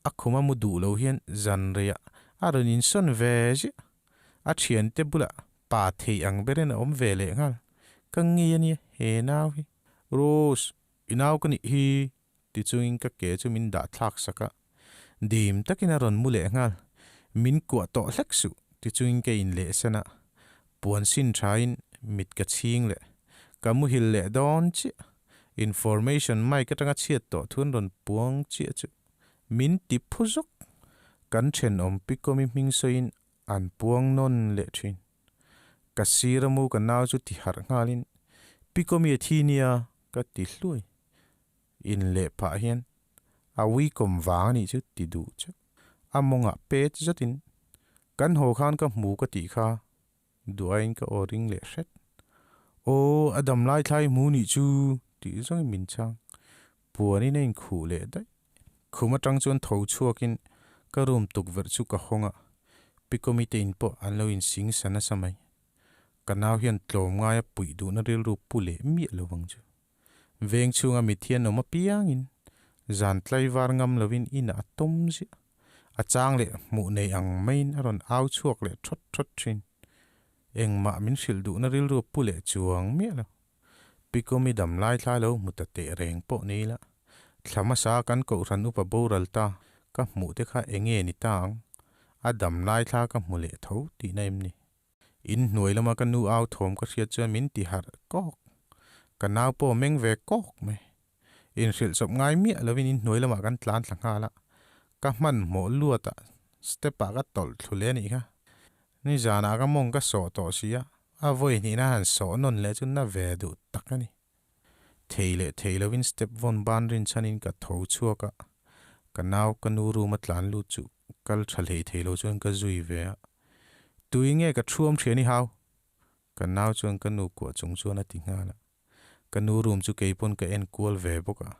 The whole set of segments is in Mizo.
A khuma mu duh lo hian zan reiah a rawn insawn ve ziah. A thiante bulah pa thei ang berin a awm ve leh nghal. Ka ngei a nia he nau hi. Rose, i nau ka nih hi ti chungin ka ke chu min dah thlak sak a. Dim takin a rawn mu leh nghal. Min kuah tawh hlek suh ti chungin ka inlehsan a. Puan sin thain mit ka chhing leh. Ka muhil leh dawn chiah. Information mic atanga chhiat tawh thu an rawn puang chiah chu min ti phu zawk. Kan thenawm Pikomi hming sawiin an puang nawn leh thin. Ka sir a mu ka nau chu ti harh nghalin Pikomi a thi nia ka ti hluai. In leh phah hian a uikawm vang a nih chu ti duh chiah. A mawngah pet zatin kan haw khan ka hmu ka tih kha Duaiin ka aw ring leh hret. Aw, a dam lai thlai hmu nih chu tih zawngin min chhang. Puanin a inkhuh leh daih. Khum atang chuan tho chhuakin ka room tukverh chu ka hawng a, pi committee in pawh an lo insing sa nasa mai. Ka nau hian tlawm ngaia puih duhna rilru pu leh miah lo vang chu. Veng chhunga mithian awm apiangin zan tlaivar ngam lovin inah a tawm ziah. A chang leh hmuh nei ang maiin a rawn au chhuak leh thawt thawt thin. Engmah min hrilh duhna rilru pu leh chuang miah lo. Pikomi dam lai thlai lo hmu ta teh reng pawh ni ila. Thla hmasa kan kohhran upa boral ta ka hmuh te kha enge ni ta ang? A dam lai thla ka hmu leh tho tihna em ni? In hnuai lama ka nu au thawm ka hriat chuan min ti harh kawk. Ka nau pawh a meng ve kawk mai. Inhrilh chawp ngai miah lovin in hnuai lamah kan tlan thla nghal a. Ka hmanhmawh luat a, step ah ka tawlh thlu leh a nih kha. Nizanah ka mawng ka sawh tawh si a, a vawi hnihna han sawh nawn leh chu na ve duh tak a ni. Thei leh thei lovin step vawn ban rinchhanin ka tho chhuak a, ka nau ka nu room a tlan lut chu kal tha hlei thei lo chuan ka zui ve a. Tui nge ka thuam thian i hau? Ka nau chuan ka nu kuah chung chuan a ti nghal a. Ka nu room chu keipawn ka en kual ve bawk a,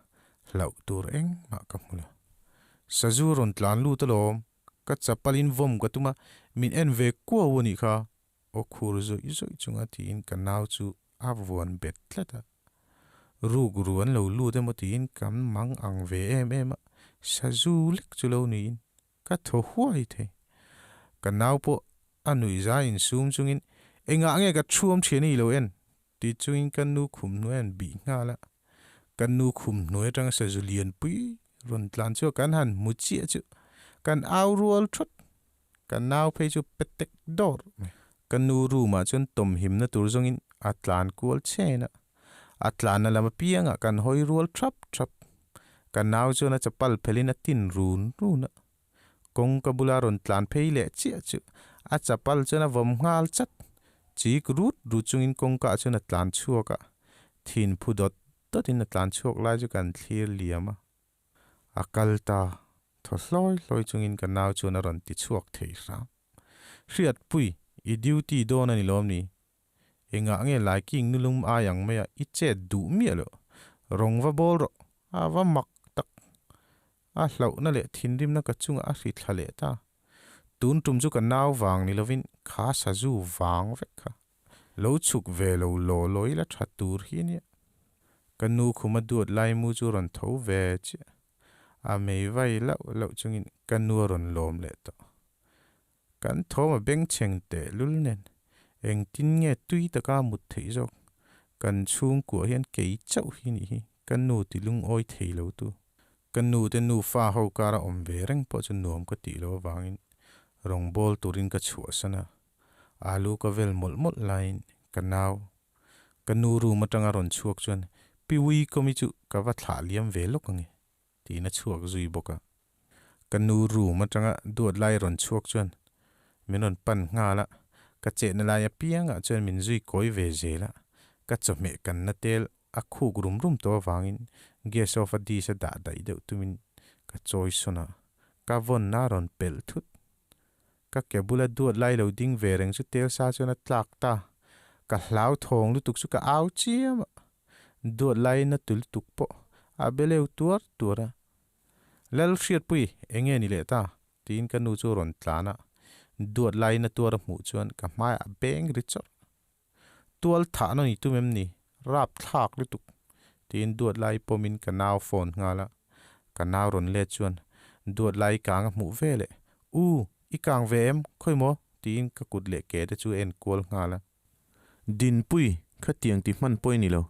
hlauh tur engmah ka hmu lo. Sazu rawn tlan lut alawm, ka chapalin vawm ka tum a, min en ve kuau a nih kha, aw khur zawih zawih chunga tiin ka nau chu a vuan bet tlat a. Ruk ru an lo lut emaw tiin kan mang ang ve em em a, sazu lek chu lo niin Ka thaw huai thei. Ka nau pawh a nuihza insum chungin, Engah nge ka thuam thian i lo en? ti chungin ka nu khum hnuai an bih nghal a. Ka nu khum hnuai atanga sazu lianpui rawn tlan chu kan han hmu chiah chu kan au rual thawt. Ka nau phei chu petek dawr mai. Ka nu room ah chuan tawmhimna tur zawngin a tlan kual chen a. A tlanna lam apiangah kan hawi rual thap thap. Ka nau chuan a chapal phelhin a tin run run a. Kawngka bula rawn tlan phei leh chiah chu a chapal chuan a vawm nghal chat. Chik rut rut chungin kawngkaah chuan a tlan chhuak a. Thin phu dawt dawtin a tlan chhuak lai chu kan thlir liam a. A kal ta, thaw hlawi hlawi chungin ka nau chuan a rawn ti chhuak thei hram. Hriatpui, i duty dawn a ni lawm ni? Engah nge laiking nulum ai ang maia i chet duh miah loh? Rawng va bawl rawh, a va mak tak. A hlauhna leh thinrimna ka chungah a hri thla leh ta. Tun tum chu ka nau vang ni lovin kha sazu vang vek kha. Lo chhuk ve lo law law ila tha tur hi ania. Ka nu khuma duat laimu chu rawn tho ve chiah. A mei vai lauh lauh chungin ka nu a rawn lawm leh tawh. Kan thawm a bengchheng teh lul nen, engtin nge tui taka mut theih zawk? Kan chhungkuah hian kei chauh hi nih hi ka nu ti lungawi thei lo tu. Ka nu te nufa ho kara awm ve reng pawh chu nuam ka tih loh avangin rawngbâwl turin ka chhuahsan a, alu ka vel mawlh mawlh laiin ka nau, ka nu room atanga rawn chhuak chuan Pi Wikomi chu ka va thlah liam ve lawk ange tiin a chhuak zui bawk a. Ka nu room atanga duat lai rawn chhuak chuan min rawn pan nghal a, ka chetna lai apiangah chuan min zui kawi ve zel a, ka chawhmeh kanna tel a khuk rum rum tawh avangin gas off a dish a dah daih deuh tumin ka chawi sawn a, ka vawnna a rawn pelh thut. Ka ke bula duat lai lo ding ve reng chu tel sa chuan a tlak ta, ka hlauthawng lutuk chu ka au chiam a, duat laiin a tu lutuk pawh a be leu tuar tuar a. Lalhriatpui, enge ni leh ta? tiin ka nu chu a rawn tlan a, duat laiin a tuar a hmuh chuan ka hmaiah a beng ri chawrh. Tual thah na ni tum em ni? Rap thlak lutuk! tiin duat lai pawmin ka nau phone nghal a, ka nau rawn let chuan, Duat lai kang a hmuh veleh, U, i kang ve em? Khawi maw? tiin ka kut leh ke te chu a en kual nghal a. Dinpui, khatiang ti hman pawh i ni lo.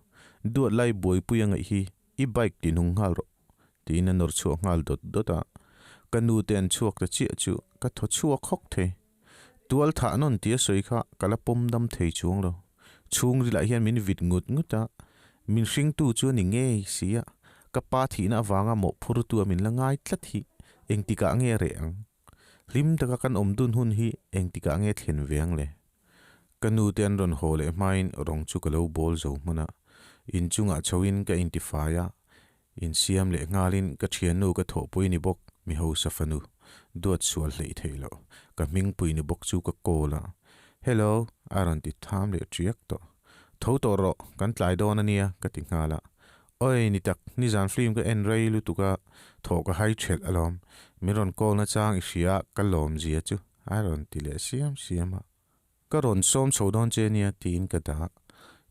Duat lai buaipui a ngaih hi, i bike ti nung nghal rawh, tiin a nawr chhuak nghal dawt dawt a. Ka nu te an chhuak ta chiah chu ka thaw chhuak hawk thei. Tual thah nawn tia sawi kha ka la pawm dam thei chuang lo. Chhungrilah hian min vit ngut ngut a, min hringtu chu a ni ngei si a, ka pa thihna avanga mawhphurtu a min la ngai tlat hi engtikah nge a reh ang? Hlim taka kan awm dun hun hi engtikah nge thlen ve ang le? Ka nu te an rawn haw leh hmain rawng chu ka lo bawl zo hman a, inchungah chhoin ka intifai a, Insiam leh nghalin ka thiannu ka thawhpui ni bawk, mi hausa fanu, duat sual hleih theih loh, ka hmingpui ni bawk chu ka call a. Hello, a rawn ti tham leh tiak tawh. Tho tawh rawh, kan tlai dawn a nia, ka ti nghal a. Oi, ni tak, nizan film ka en rei lutuk a, thawh ka hai thelh alawm. Min rawn call na chang i hria ka lawm zia chu, a rawn ti leh siam siam a. Ka rawn sawm chho dawn che nia tiin ka dah.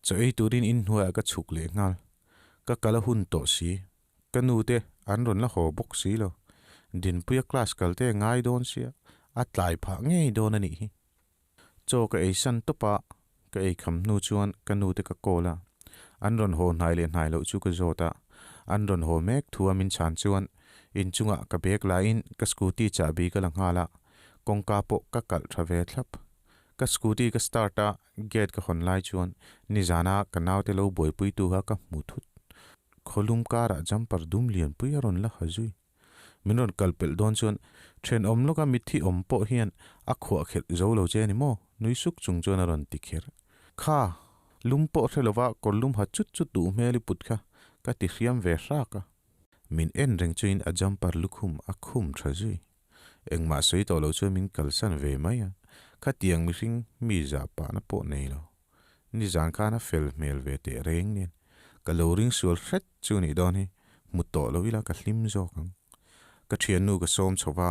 Chaw ei turin inhnuaiah ka chhuk leh nghal. Ka kal a hun tawh si. Ka nu te an rawn la haw bawk si lo. Dinpuia class kal te ngai dawn sia, a tlai phah ngei dawn a nih hi. Chaw ka ei san tawp a, ka ei kham hnu chuan ka nu te ka call a. An rawn haw hnai leh hnai loh chu ka zawt a. An rawn haw mek thu a min chhan chuan inchungah ka bag laiin ka scooty chahbi ka la nghal a. Kawngka pawh ka kalh tha ve thlap. Ka scooty ka start a, gate ka hawn lai chuan nizana ka naute lo buaipuitu kha ka hmu thut. Khawlum karah jumper dum lianpui a rawn la ha zui. Min rawn kal pelh dawn chuan thenawm lawka mitthi awm pawh hian a khuah khelh zo lo che a ni maw? Nui suk chung chuan a rawn ti kher. Kha, lum pawh hre lova kawr lum ha chut chut duh hmel i put kha ka ti hriam ve hrak a. Min en reng chuin a jumper lukhum a khum tha zui. Engmah sawi tawh lo chuan min kalsan ve mai a, khatiang mihring mi zah pahna pawh nei lo. Nizan khan a fel hmel ve teh reng nen, ka lo ring sual hret chu nih dawn hi, hmu tawh lo ila ka hlim zawk ang. Ka thiannu ka sawm chho va,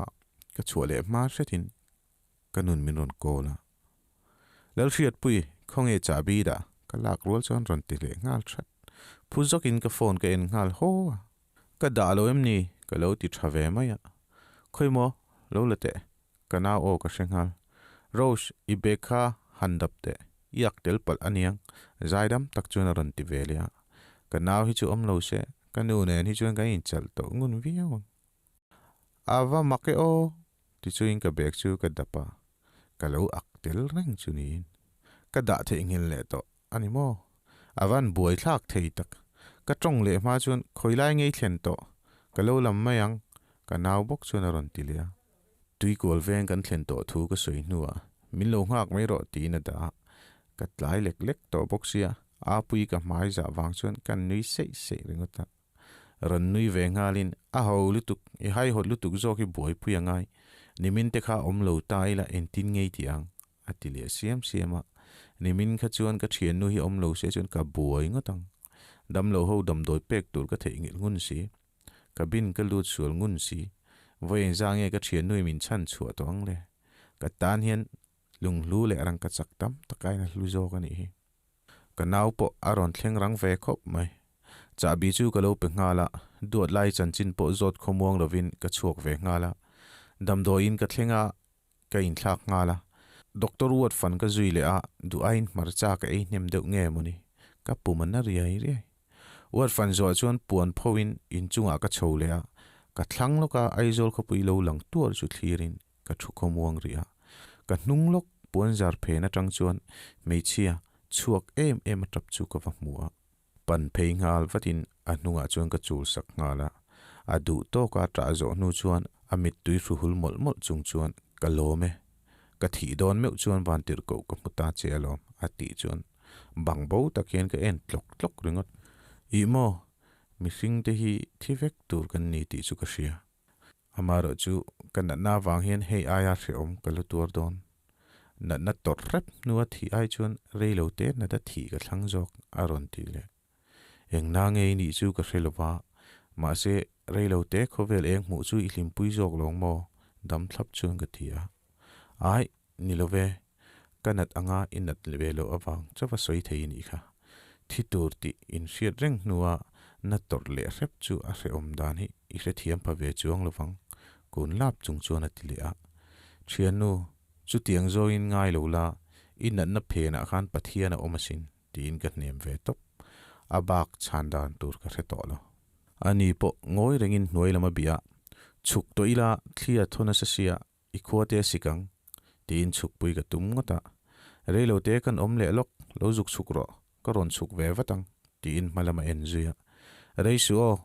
ka chhuah leh hma hretin ka nun min rawn call a. Lalhriatpui, khawnge chahbi dah? Ka lak rual chuan rawn ti leh nghal that. Phu zawkin ka phone ka en nghal haw a. Ka dah lo em ni? Ka lo ti tha ve mai a. Khawi maw? Lo la teh. Ka nau aw ka hre nghal. Rose, i bag kha han dap teh. I ak tel palh aniang. Zaidam tak chuan a rawn ti ve leh a. Ka nau hi chu awm lo se, ka nu nen hi chuan kan inchalh tawh ngun viau ang. A va mak e aw! Tichuin ka bag chu ka dap a, ka lo ak tel reng chu niin. Ka dah theihnghilh leh tawh a ni maw? A van buai thlak thei tak. Ka tawng leh hma chuan khawi lai ngei thlen tawh, ka lo lam mai ang, ka nau bawk chuan a rawn ti leh a. Tuikual veng kan thlen tawh thu ka sawi hnuah min lo nghak mai rawh tiin a dah a. Ka tlai lek lek tawh bawk sia, Apuii ka hmai zah vang chuan kan nui seih seih ringawt a. Rawn nui ve nghalin, A ho lutuk, i haihawt lutuk zawk hi buaipui a ngai. Nimin te kha awm lo ta ila engtin ngei ti ang? a ti leh siam siam a. Nimin kha chuan ka thiannu hi awm lo se chuan ka buai ngawt ang. Damlo ho damdawi pek tur ka theihnghilh ngun si. Cabin ka lut sual ngun si. Vawi engzah nge ka thiannu hi min chhan chhuah tawh ang le? Ka tan hian lunghlu leh rangka chak tam takain a hlu zawk a nih hi. Ka nau pawh a rawn thleng rang ve khawp mai. Chahbi chu ka lo pe nghal a, duat lai chanchin pawh zawt khawmuang lovin ka chhuak ve nghal a. Damdawiin ka thleng a, ka inthlak nghal a. Doctor ward fan ka zui leh a, duh aiin hmarcha ka ei hnem deuh nge mawni, ka pum a na riai riai. Ward fan zawh chuan puan pho in inchungah ka chho leh a, ka thlang lawka Aizawl khawpui lo lang tuar chu thlirin ka thu khawmuang rih a, ka hnung lawk puanzar phen atang chuan hmeichhia chhuak em em a tap chu ka va hmu a. Pan phei nghal vatin a hnungah chuan ka chul sak nghal a, a duh tawka tah zawh hnu chuan a mittui hru hul mawlh mawlh chung chuan ka lawm e, ka thih dawn meuh chuan vantirhkoh ka hmu ta che alawm a tih chuan bang bo tak hian ka en tlawk tlawk ringawt. Ih maw, mihring te hi thi vek tur kan ni tih chu ka hria. Amaherawh chu ka natna avang hian hei aia hrehawm ka la tuar dawn. Natna tawrh hrep hnua thih ai chuan rei lo te nata thih ka thlang zawk a rawn ti leh. Engna nge i nih chu ka hre lova, mahse rei lo te khawvel eng hmuh chu i hlimpui zawk lawng maw? Dam thlap chuan ka ti a. Aih, ni lo ve, ka nat anga i nat ve loh avang chauha sawi thei i nih kha. Thi tur tih inhriat reng hnua na tawrh leh hrep chu a hrehawm dan hi i hrethiam pha ve chuang lovang. Kun lap chung chuan a ti leh a. Thiannu, chutiang zawngin ngai lo la, i natna phenah khan Pathian a awm asin, tiin ka hnem ve tawp. A bak chhan dan tur ka hre tawh lo. Ani pawh ngawi rengin hnuai lam a bih a, Chhuk tawh ila, thli a thaw nasa sia, i khua te a sik ang, tiin chhukpui ka tum ngawt a. Reilo te kan awm leh lawk, lo zuk chhuk rawh, ka rawn chhuk ve vat ang, tiin hma lam a en zui a. Rei suh aw,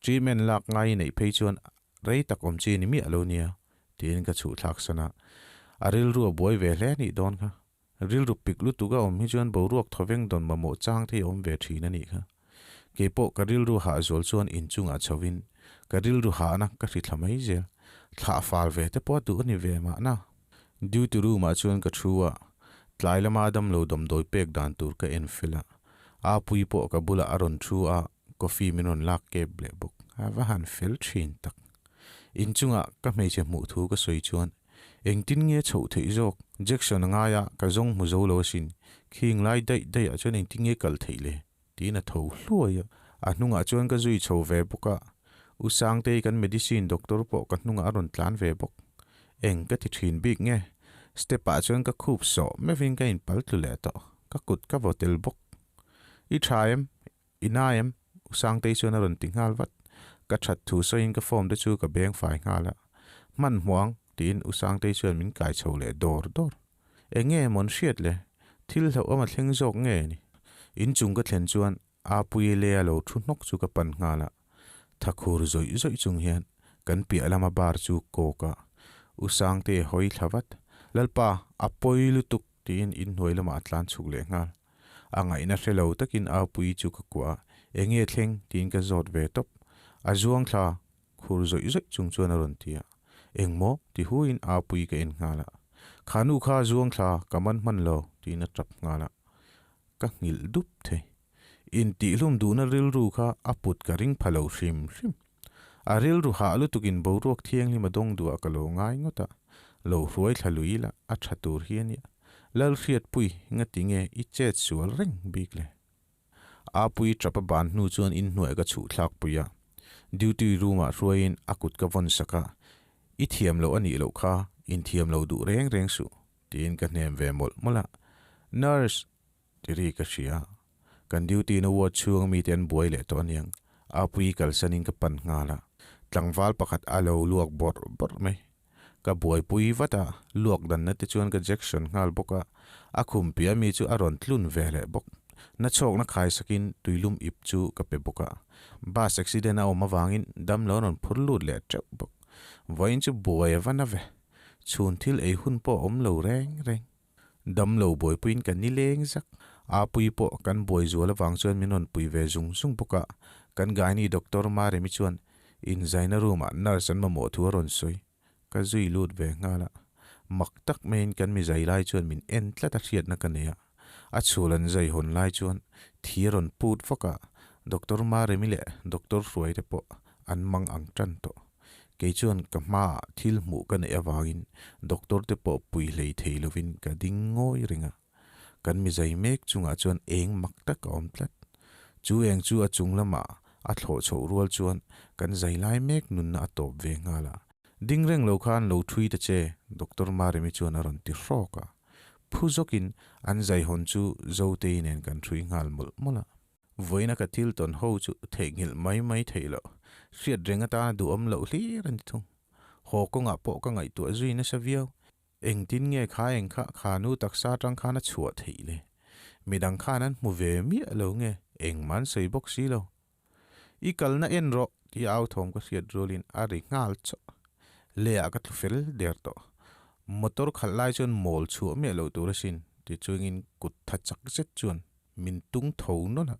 treatment lak ngai i neih phei chuan rei tak awm chi ni miah lo nia, tiin ka chhuh thlak san a. A rilru a buai ve hle anih dawn kha. Rilru pik lutuk a awm hi chuan boruak thawveng dawn mamawh chang te hi a awm ve thin a nih kha. Keipawh ka rilru hah zual chuan inchungah chhoin ka rilru hahna ka hri thla mai zel. Thlah fal ve te pawh a duh a ni ve mahna. Duty room ah chuan ka thu a, tlai lama damlo damdawi pek dan tur ka en fel a. Apui pawh ka bulah a rawn thu a, coffee min rawn lak kep leh bawk. A va han fel thin tak. Inchungah ka hmeichhe hmuh thu ka sawi chuan Engtin nge chhoh theih zawk? Jackson a ngai a, ka zawng hmu zo lo asin. Khing lai daih daih ah chuan engtin nge kal theih le? Tiin a tho hluai a. A hnungah chuan ka zui chho ve bawk a. U Sangtei kan medicine doctor pawh ka hnungah a rawn tlan ve bawk. Eng ka ti thin bik nge? Step ah chuan ka khup sawh meuhin ka inpal tlu leh tawh. Ka kut ka vaw tel bawk. I tha em? I nai em? U Sangtei chuan a rawn ti nghal vat. Ka that thu sawiin ka form te chu ka beng fai nghal a. Hman hmuang, tiin U Sangtei chuan min kai chho leh dawr dawr. Eng nge mawn hriat le? Thil hlauhawm a thleng zawk nge ni? Inchung ka thlen chuan Apuii leh a lo thu hnawk chu ka pan nghal a. Thakhur zawih zawih chung hian kan piah lama bar chu kawk a. U Sangtei a hawi thla vat. Lalpa, a pawi lutuk, tiin inhnuai lamah a tlan chhuk leh nghal. A ngaihna hre lo takin Apuii chu ka kuah a, Enge thleng? tiin ka zawt ve tawp. A zuang thla khur zawih zawih chung chuan a rawn ti a. Engmaw? ti huiin Apuii ka en nghal a. Kha nu kha zuang thla ka man hman lo, tiin a tap nghal a. Ka nghilh dup thei. Intihlum duhna rilru kha a put ka ring pha lo hrim hrim. A rilru hah lutukin boruak thianghlim a dawng duah ka lo ngai ngawt a, lo hruai thla lui ila a tha tur hi a nia. Lalhriatpui, ngati nge i chet sual reng bik le? Apui tap a ban hnu chuan inhnuai ka chhuh thlak pui a, duty room ah hruaiin a kut ka vawn sak a, I thiam loh a nih loh kha, inthiam lo duh reng reng suh, tiin ka hnem ve mawlh mawlh a. Nurse! Ti ri ka hria. Kan duty na ward chhung mite an buai leh tawh aniang. Apui kalsanin ka pan nghal a. Tlangval pakhat a lo luak bawrh bawrh mai. Ka buaipui vat a, luak danna te chuan ka jection nghal bawk a. A khum piah mi chu a rawn tlun ve leh bawk. Na chhawkna khaisakin tuilum ip chu ka pe bawk a. Bus accident a awm avangin damlo an rawn phur lut leh teuh bawk. Vawiin chu buai a va na ve. Chhun thil ei hun pawh a awm lo reng reng. Damlo buaipuiin ka ni leng zak. Apui pawh kan buai zual avang chuan min rawn pui ve zung zung bawk a. Kan gynae doctor Maremi chuan inzaina room ah nurse an mamawh thu a rawn sawi. Ka zui lut ve nghal a. Mak tak maiin kan mi zai lai chuan min en tlat a hriatna ka nei a. A chhul an zai hawn lai chuan thi a rawn put vak a. Doctor Maremi leh doctor Hruai te pawh an mang ang tan tawh. Kei chuan ka hmaah thil hmuh ka neih avangin doctor te pawh pui hlei thei lovin ka ding ngawi reng a. Kan mizai mek chungah chuan eng mak tak a awm tlat. Chu eng chu a chung lamah a thlawh chhoh rual chuan kan zai lai mek nunna a tawp ve nghal a. Ding reng lo khan lo thui ta che, Doctor Maremi chuan a rawn ti hrawk a. Phu zawkin an zaihawn chu Zotei nen kan thui nghal mawlh mawlh a. Vawiina ka thil tawn ho chu theihnghilh mai mai theih loh, hriat reng atana duhawm loh hlir a ni thung. Haw kawngah pawh ka ngaihtuah zui nasa viau. Engtin nge kha eng kha kha nu taksa atang khan a chhuah theih le? Midang khan an hmu ve miah lo nge engmah an sawi bawk si lo. I kalna en rawh tih au thawm ka hriat rualin a ri nghal chauh. Lehah ka tlu fel der tawh. Motor khalh lai chuan mawl chhuah miah loh tur asin ti chungin kut tha chak zet chuan min tung tho nawlh a.